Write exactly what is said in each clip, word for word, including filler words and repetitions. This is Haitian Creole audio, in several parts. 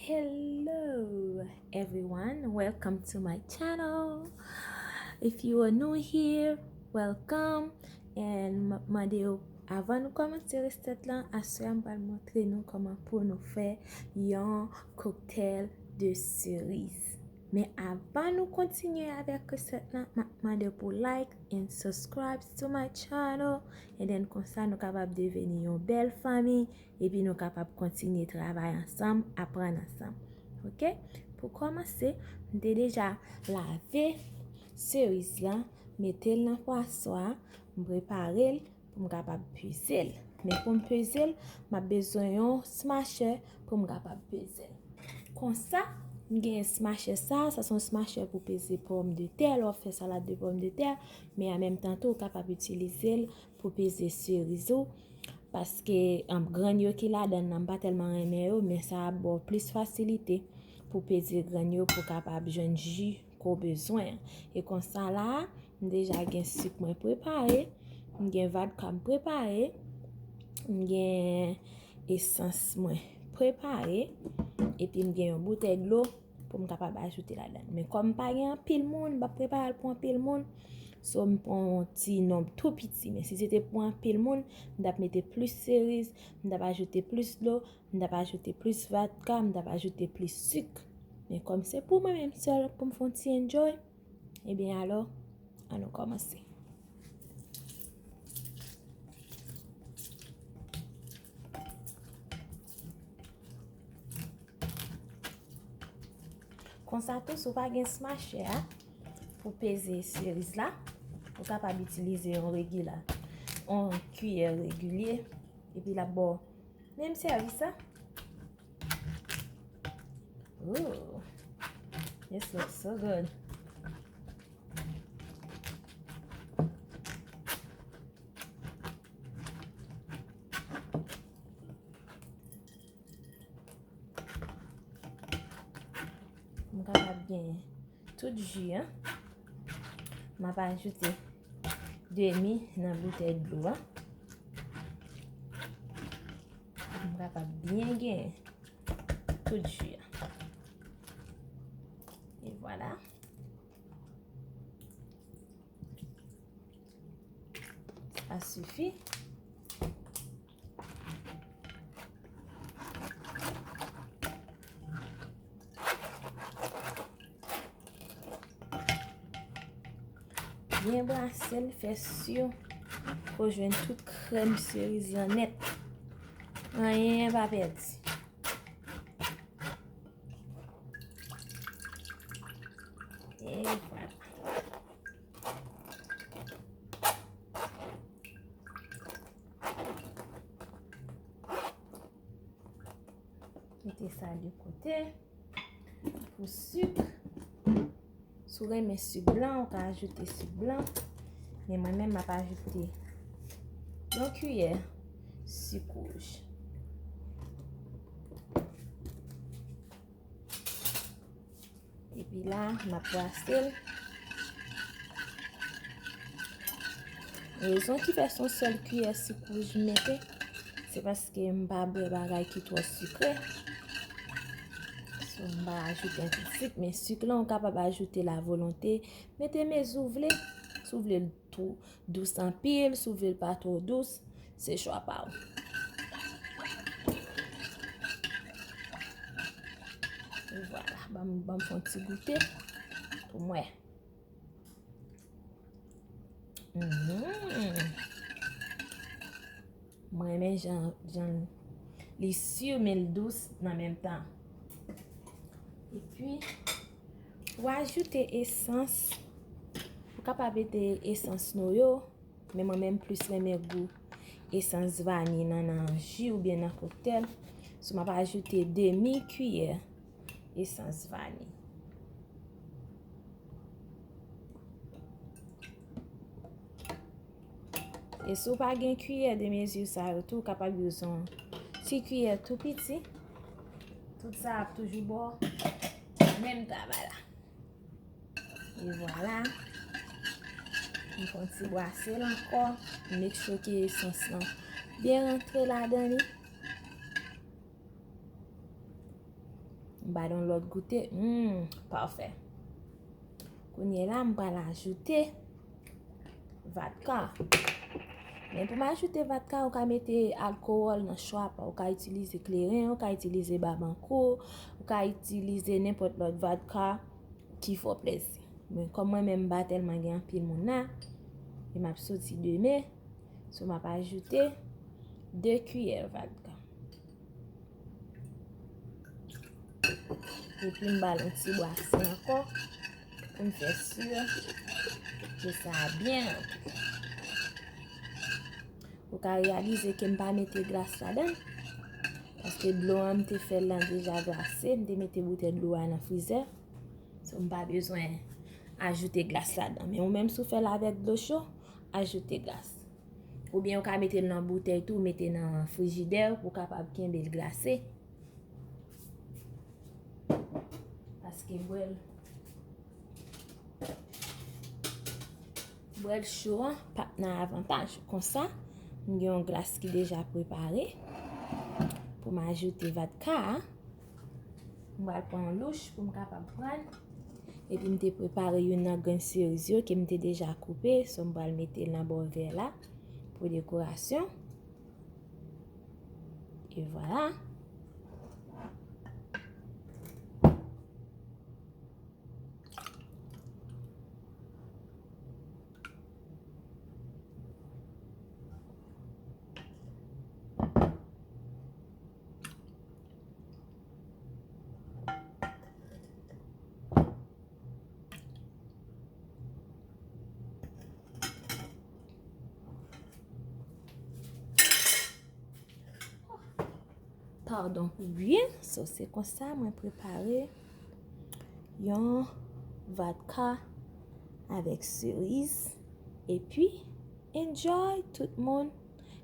Hello everyone, welcome to my channel. If you are new here, welcome. And m ap mande w, avan nou kòmanse resèt lan, aswè a m pral montre nou kòman pou nou fè yon cocktail de cerise. Men avan nou kontinye avèk resèt lan, m ap mande w pou like and subscribe to my channel. And then konsa nou kapab deveni yon bèl fanmi. Epi nou kapab kontinye travay ansanm, aprann ansanm. Oke? Pou kòmanse, m te deja lave seriz lan, mete l nan pwaswa, m prepare l pou m kapab peze l. Men pou m peze l, m ap bezwen yon smasher pou m kapab peze l. Konsa, m gen smasher sa, sa se yon smasher pou peze pòm de tè. Lè w ap fè salad de pòm de tè, men an menm tan tou, ou kapab itilize l pou peze seriz ou. Paske, um, grenn yo ki ladan nan, m pa tèlman renmen yo, men sa ap ba w plis fasilite pou peze grenn yo pou w kapab jwenn ji ke w bezwen an. E konsa la, m deja gen sik mwen prepare, m gen vodka m prepare, m gen esans mwen prepare, epi m gen yon boutèy dlo pou m kapab ajoute ladan. Men kòm m pa gen anpil moun, m p ap prepare l pou anpil moun. So, m pran yon ti nonb tou piti. Men si se te pou anpil moun, m t ap mete plis seriz, m t ap ajoute plis dlo, m t ap ajoute plis vodka, m t ap ajoute plis sik. Men kòm se pou mwen menm sèl, pou m fè yon ti enjoy, ebyen alò, ann nou kòmanse. Konsa tou, si w pa gen smasher a pou peze seriz la, ou kapab itilize yon regila, yon kiyè regilye, epi l ap ba w menm sèvis la. Ooh, this looks so good. M kapab gen tout ji an. M ap ajoute demi nan boutèy dlo an. M kapab byen gen tout ji an. E vwala. Sa sifi. Byen brase l, fè si ke w jwenn tout krèm seriz lan nèt. Anyen pa pèdi. E vwala. Mete sa de kote. Pou sik, si w renmen sik blan, ou ka ajoute sik blan. Men mwen menm, m ap ajoute yon kiyè sik wouj. Epi la, m ap brase l. Rezon ki fè se yon sèl kiyè sik wouj m mete, se paske m pa bwè bagay ki twò sikre. So, m pa ajoute anpil sik, men sik lan, ou kapab ajoute la volonte. Mete mezi w vle, si w vle l twò dous anpil, si w vle l pa twò dous, se chwa pa w. E vwala, ban m, ban m fè yon ti goute pou m wè. Mhm. Mwen renmen jan, jan li si, men l dous nan menm tan. Epi, pou ajoute esans, ou kapab mete esans noyo, men mwen menm plis renmen gou esans vaniy nan, nan ji oubyen nan koktèl. So, m ap ajoute demi kiyè esans vaniy. E si w pa gen kiyè de mezi sa yo tou, ou kapab youse yon ti kiyè tou piti. Tout sa ap toujou ba w menm travay la. E vwala. M fè yon ti brase l ankò. Make sure ke esans lan byen rantre ladan li. M ba nou lòt goute. Hmm, pafè. Kounye la, m pral ajoute vodka. Men pou m ajoute vodka, ou ka mete alkowòl nan chwa pa w. Ou ka itilize kleren, ou ka itilize babankou, ou ka itilize nenpòt lòt vodka ki fè w plezi. Men kòm mwen menm m pa tèlman gen anpil moun la, e m ap soti demen, so m ap ajoute de kiyè vodka. Epi m ba l yon ti brase ankò pou m fè si ke sa byen rantre. Ou ka reyalize ke m pa mete glas ladan, paske dlo a m te fè l lan deja glase, m te mete boutèy dlo a nan frizè. So, m pa bezwen ajoute glas ladan. Men ou menm si w fè l avèk dlo cho, ajoute glas. Oubyen ou ka mete l nan boutèy tou, mete nan frijidè pou w kapab kenbe l glase. Paske bwè l, bwè l cho an p ap nan avantaj ou. Konsa, m gen yon glas ki deja prepare pou m ajoute vodka a. M pral pran yon louch pou m kapab pran l. Epi m te prepare youn nan grenn seriz yo ke m te deja koupe, so m pral mete l nan bò vè la pou dekorasyon. E vwala. Padon pou byen. So, se konsa mwen prepare yon vodka avèk seriz. Epi, enjoy tout moun.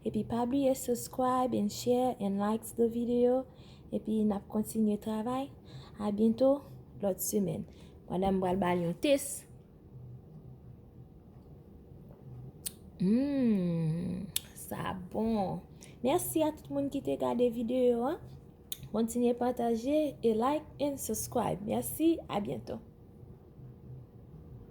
Epi pa bliye subscribe and share and like the video. Epi n ap kontinye travay. A byento, lòt semèn. Pandan m pral ba l yon test. Hmm, sa bon. Mèsi a tout moun ki te gade videyo a. Kontinye pataje e like and subscribe. Mèsi, a byento.